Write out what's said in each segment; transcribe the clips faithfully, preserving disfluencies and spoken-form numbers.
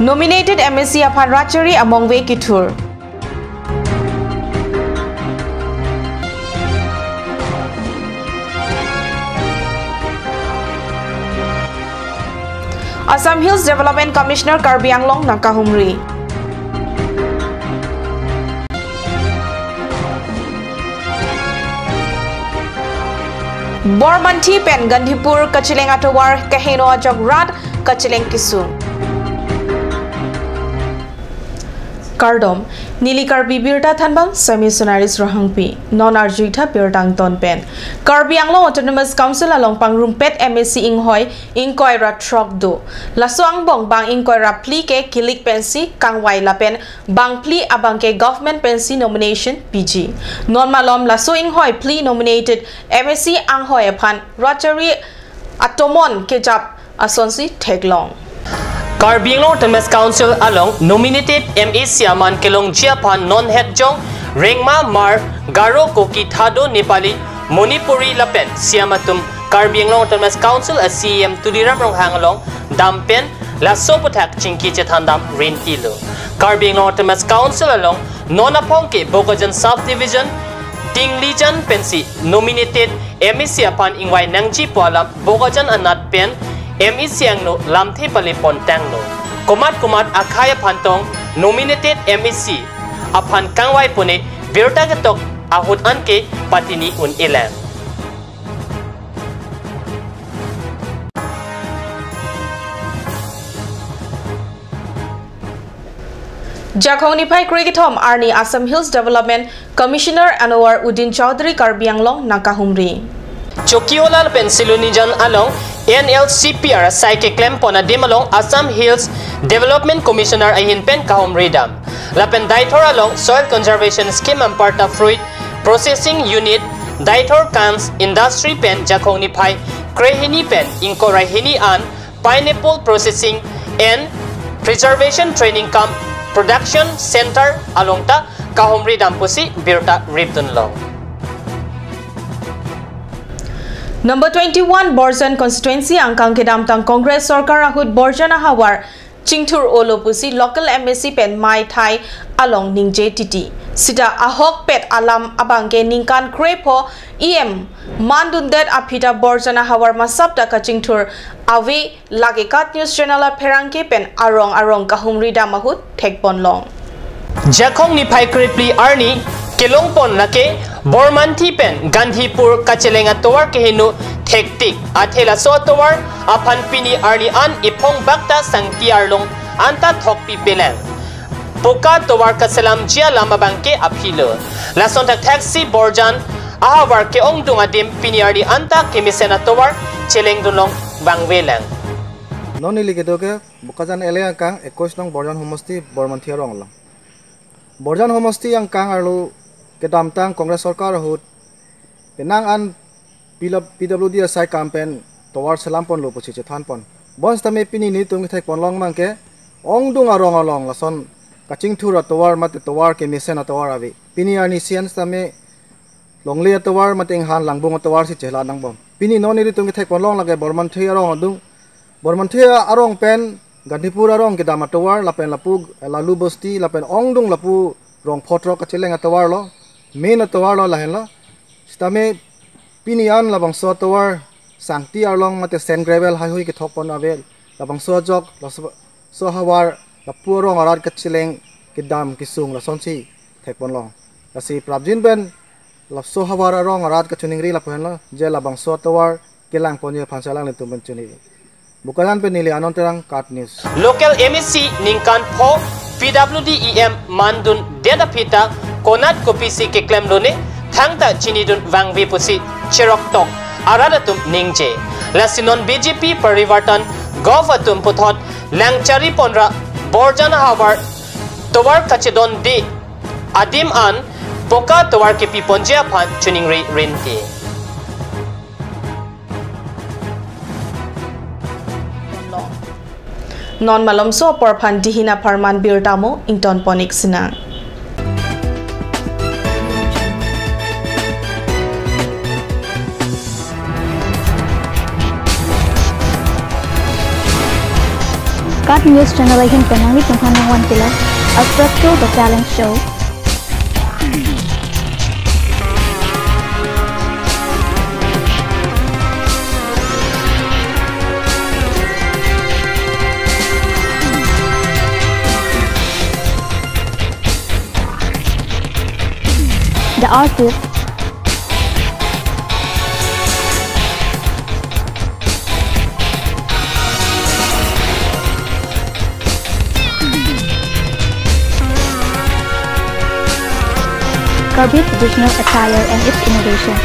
Nominated M A C aphan rat chari amongve kethur. Assam Hills Development Commissioner Karbi Anglong nangkahumri. Bormanthi pen Gandhipur kacheleng atovar kaheno ajok rat kacheleng kesung. Kardom, neli Karbi Birta thanbang Sami Sonaris Rohangpi, non arjuitha birta angton pen. Karbi Anglong Autonomous Council along pangrumpet M A C inghoi ingkoi ra throk do. Laso angbong bang ingkoi ra phli ke kilik pensi kangvai lapen bang phli abang ke government pensi nomination piji. Non malom laso inghoi phli nominated M A C anghoi aphan rat chari atomon kejap asonsi theklong. Karbi Anglong Autonomous Council along nominated M A C aman kelongji aphan non hetjong Rengma, Hmar, Garo, Kuki, Thado, Nepali, Manipuri lapen Siam atum Karbi Anglong Autonomous Council a C E M Tuliram Ronghang along dam pen laso aputhak chingki chethandam rintilo. Karbi Anglong Autonomous Council along non aphong ke Bokajan Sub Division Tinglijan pensi nominated M A C aphan ingvai nangji pu alam Bokajan anat pen M A C angno lamthe pale pon tanglo. Komat komat akhei aphan tong nominated M A C aphan kangvai pone birta ketok ahut anke patini un-elang. Jakhong niphai krekethom arni Assam Hills Development Commissioner Anwar Uddin Chowdhury Karbi Anglong nangkahumri. Chokihola pen Silonijan along N L C P R asai keklem pon adim along Assam Hills Development Commissioner ahin pen kahumri dam. Lapen Deithor along Soil Conservation Scheme amparta Fruit Processing Unit, Deithor Cans Industry pen Jakhong niphai krehini pen ingkoi ra hini an Pineapple Processing and Preservation Training cum Production Center along ta kahumri dam pusi birta ripdunlong. Number twenty-one Borjan constituency angkang kedamtang Congress sorkar ahut Borjan ahavar chingthur-olo pusi local M A C pen maithai along ningje titi. Sita ahokpet alam abangke ningkan krepho E M mandundet aphi ta Borjan ahavar masap ta kachingthur ave, lake KAT News Channel apherangke pen arong arong kahumri dam ahut thekponlong. Jakhong niphai krephli arni kelong pon lake Bormanthi pen Gandhipur kacheleng atovar keheno thektik. Athe laso atovar aphan pini arni an iphong bakta sangti arlong anta thokpi pelang. Poka tovar kaselamji alam abangke aphilo. Lason thakthaksi Borjan ahavar ke-ongdung adim pini arni anta kemesen atovar chelengdunlong vangvelang. Non neli kedo ke Bokajan L A angkang, ekush nong Borjan Homosti, Bormanthi arong along. Borjan Homosti angkang arlo kedamtang Congress sorkar ahut penang an P W D asai kam pen tovar selam ponlo pusi chethan pon. Bonsitame pini nelitum kethek ponlong abangke ongdung arong along lason kachingthur atovar mate tovar kemesen atovar ave. Pini arni sian sitame longle atovar mate inghan langbung atovar si chehla nangbom. Pini non nelitum kethek ponlong lake Bormanthi arong adung. Bormanthi arong pen Gandhipur arong kedam atovar lapen lapu Lalu Bosti lapen ongdung lapu rong photro kacheleng atovar lo, main atovar lo lahenlo. Sitame pini an labangso atovar sangti arlong mate sand gravel haihui kethok pon ave, labangso ajok laso, so havar lapu arong arat kacheleng kedam kesung lasonsi thek ponlong. Lasi prapjin pen laso havar arong arat kachiningri lapu henlo, je labangso atovar kelang ponji aphan si alanglitum pen chini. Bokajan pen neli Anand Terang, KAT News. Local M A C ningkan pho P W D E M mandundet aphi ta konat kopisi keklemlone thangta chinidun vangve pusi cheroktok arat atum ningje. Lasi non B J P Parivartan Govt atum puthot langchari ponra Borjan ahavar tovar kachedonde adim an poka tovar kepi ponji aphan chiningri rinti. Non malomso apor aphan dihin apharman birta mo ington pon-ik sinang. Pat News Channel ahin pen nanglitum aphan nangvan kelak Astro Show, The Talent Show. The Artist. Karbi traditional attire and its innovation.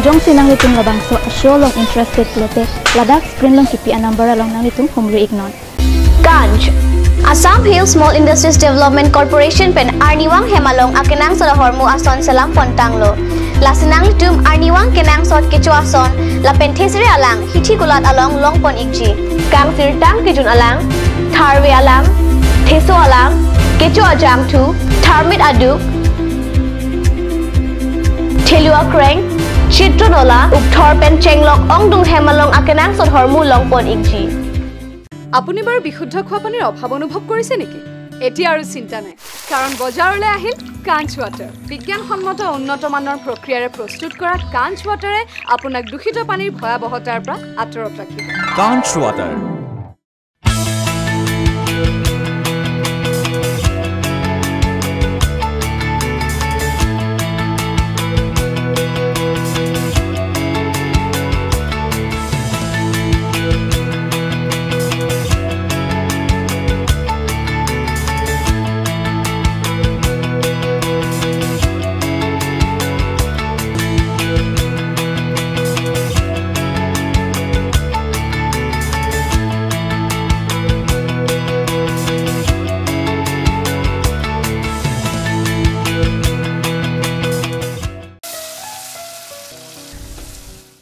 Jongsi nanglitum labangso a-show along interested pulote, ladak screen along kipi a-number along nanglitum humri iknon. Kanch, Assam Hill Small Industries Development Corporation pen arnivang hem along akenangsot ahormu ason selam pon tanglo. Lasi nanglitum arnivang kenangsot kecho ason lapen thesere alang hithi kulat along long pon ikji. Kangsirtang kejun alang, tharve alang, theso alang, kecho ajangthu, tharmit aduk, thelu akreng, chitro nola, ukthor pen chenglok ongdung hem along akenangsot ahormu long pon ikji. আপুনি বাৰু বিশুদ্ধ খোৱা পানীৰ অভাৱ অনুভৱ কৰিছে নেকি? এতিয়া আৰু চিন্তা নাই, কাৰণ বজাৰলৈ আহিল কাঞ্চ ৱাটাৰ। বিজ্ঞানসন্মত উন্নত মানৰ প্ৰক্ৰিয়াৰে প্ৰস্তুত কৰা কাঞ্চ ৱাটাৰে আপোনাক দূষিত পানীৰ ভয়াৱহতাৰ পৰা আঁতৰত ৰাখিব। কাঞ্চ ৱাটাৰ।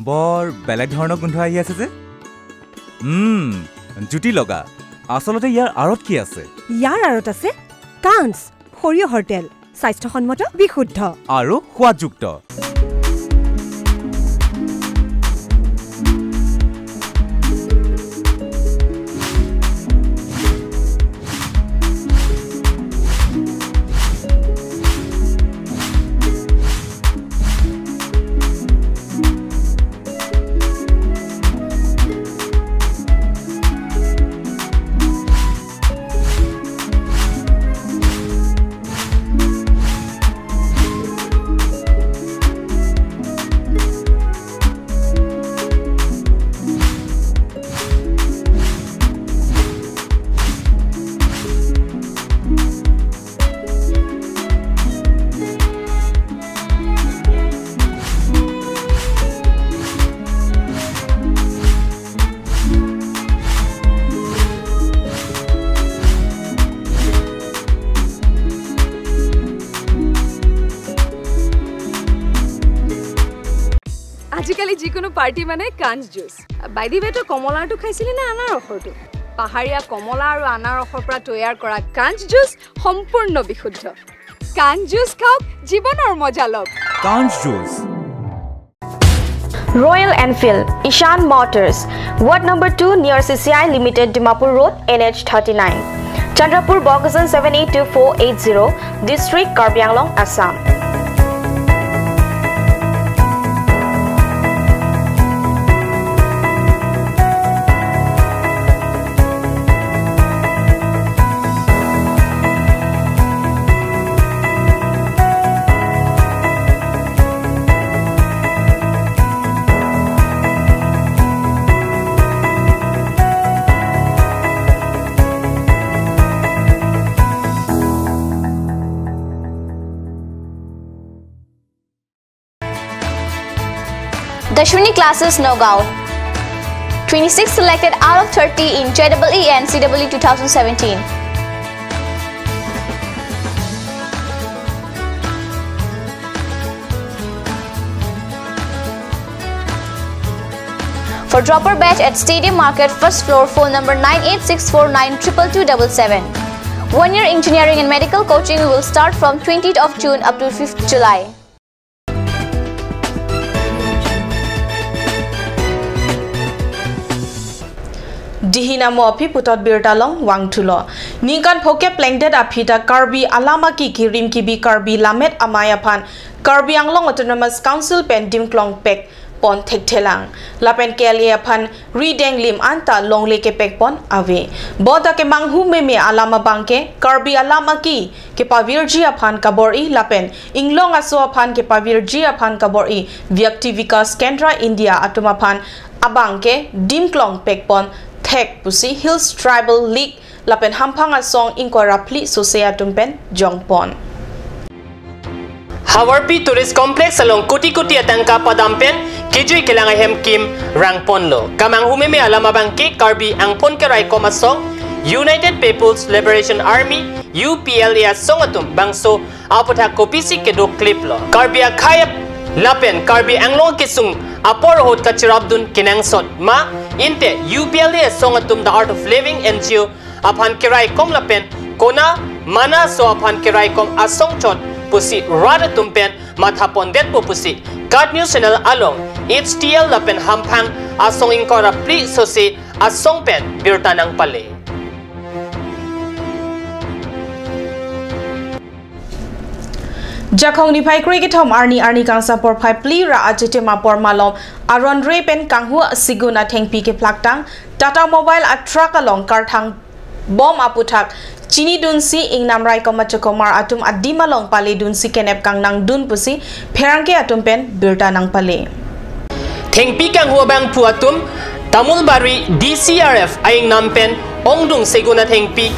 বৰ বেলেগ ধৰণৰ গোন্ধ আহি আছে যে। উম, জুতি লগা। আচলতে ইয়াৰ আঁৰত কি আছে? ইয়াৰ আঁৰত আছে কাঞ্চ, সৰিয়হৰ তেল, স্বাস্থ্যসন্মত, বিশুদ্ধ। আৰু সোৱাদযুক্ত। আজিকালি যিকোনো পাৰ্টি মানে কাঞ্চ জুচ। By the way, তই কমলাৰটো খাইছিলি নে আনাৰসৰটো? পাহাৰীয়া কমলা আৰু আনাৰসৰ পৰা তৈয়াৰ কৰা কাঞ্চ জুচ সম্পূৰ্ণ বিশুদ্ধ। কাঞ্চ জুচ খাওক, জীৱনৰ মজা লওক। কাঞ্চ juice. Royal Enfield, Ishan Motors, Ward number two near C C I Limited, Dimapur Road, N H thirty-nine, Chandrapur, Bokajan seven eight two four eight zero, District, Karbi Anglong, Assam. Dashwini Classes, Nagaon. Twenty-six selected out of thirty in J E E and C E E two thousand seventeen. For dropper batch at Stadium Market, first floor, phone number nine eight six four nine triple two double seven. One year engineering and medical coaching will start from twentieth of June up to fifth July. Dihina mo aphi puthot birta along vangthulo. Ningkan phokep plengdet aphi ta Karbi alam aki kirim kibi Karbi lammet amei aphan Karbi Anglong Autonomous Council pen dim klongpek pon thekthelang. Lapen K L A aphan rideng lim anta longle kepek pon ave. Bonta kemanghu meme alam abangke Karbi alam aki kepavirji aphan kabor-i lapen inglong aso aphan kepavirji aphan kabor-i Vyakti Vikas Kendra India atum aphan abangke dim klongpek pon thek pusi Hills Tribal League lapen Hamphang asong ingkoi ra phli sose atum pen jongpon. Havarpi Tourist Complex along koti koti atangka padam pen kejui kelang ahem kim rangponlo. Kemanghu meme alam abangke Karbi angpon keraikom asong United People's Liberation Army, U P L A asong atum bangso aputhak kopisi keduk kliplo. Karbi akhei lapen Karbi Anglong kesung apor ahut kachirapdun kenangsot ma, inte U P L A asong atum The Art of Living N G O aphan keraikom lapen kona mana so aphan keraikom asong chot pusi rat atum pen matha pondetpo pusi KAT News Channel along H T L lapen Hamphang asong ingkoi ra phli sose asong pen birta nangpale. Jakhong niphai kre kethom arni arni kangsam porphai phli ra achitim apor malom aron re pen kanghu segun athengpi kephlaktang Tata Mobile a truck along karthang bom aputhak chinidunsi ingnam raikom achokomar atum adim along paledunsi kenep kangnangdun pusi pherangke atum pen birta nangpale. Thengpi kanghu abangphu atum Tamulbari D C R F a-ingnam pen ongdung segun athengpi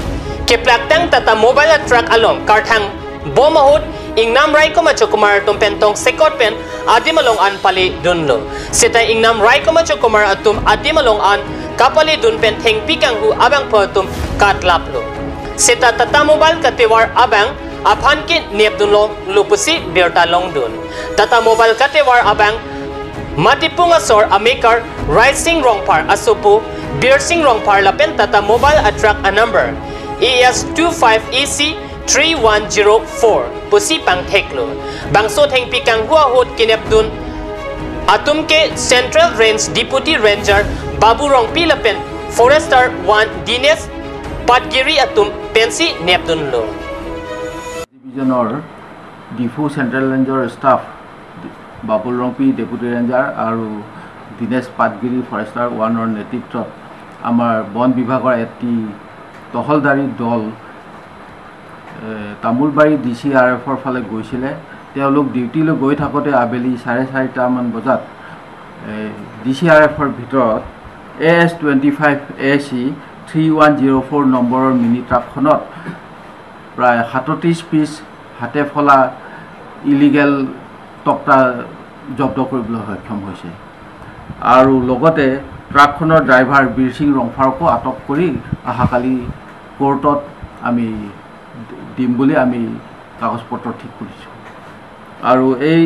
kephlaktang Tata Mobile a truck along karthang bom ahut ingnam raikom achokomar atum pen tongsekot pen adim along an paledunlo. Seta ingnam raikom achokomar atum adim along an kapaledun pen thengpi kanghu abangphu atum katlaplo. Seta Tata Mobile katovar abang aphan ke nepdunlo lo pusi birta longdun. Tata Mobile katovar abang Matipung asor a-maker Raising Rongphar asopo Birsing Rongphar lapen Tata Mobile a truck a number A S two five A C three one zero four pusi pangtheklo. Bangso thengpi kanghu ahut kenepdun atum ke Central Range Deputy Ranger Babu Rongpi lapen Forester one Dinesh Patgiri atum pensi nepdunlo. Division or Diphu Central Range or staff Babul Rongpi Deputy Ranger আৰু দিনেশ পাটগিৰি ফৰেষ্টাৰ ওৱানৰ নেতৃত্বত আমাৰ বন বিভাগৰ এটি টহলদাৰী দল, এ, Tamulbari D C R এফৰ ফালে গৈছিলে। তেওঁলোক ডিউটিলৈ গৈ থাকোঁতে আবেলি চাৰে চাৰিটামান বজাত, এ, ডি চি আৰ এফৰ ভিতৰত A S twenty five A C three one zero' four নম্বৰৰ মিনি ট্ৰাকখনত প্ৰায় সাতত্ৰিছ পিচ হাতে ফলা ইলিগেল তক্তা জব্দ কৰিবলৈ সক্ষম হৈছে। আৰু লগতে ট্ৰাকখনৰ ড্ৰাইভাৰ বীৰ সিং ৰংফাৰকো আটক কৰি অহাকালি কোৰ্টত আমি দিম বুলি আমি কাগজ পত্ৰ ঠিক কৰিছোঁ। আৰু এই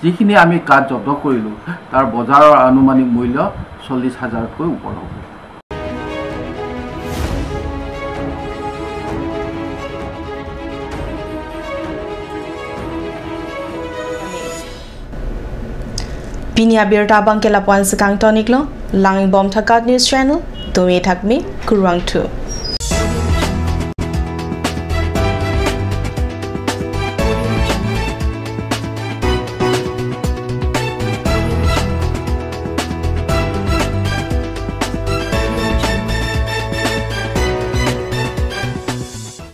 যিখিনি আমি কাঠ জব্দ কৰিলোঁ, তাৰ বজাৰৰ আনুমানিক মূল্য চল্লিছ হাজাৰতকৈ ওপৰ হ'ব। Pini abirta abangke lapu-an si kangton-iklo, langbom tha KAT News Channel, dome thakme, kurvangthu.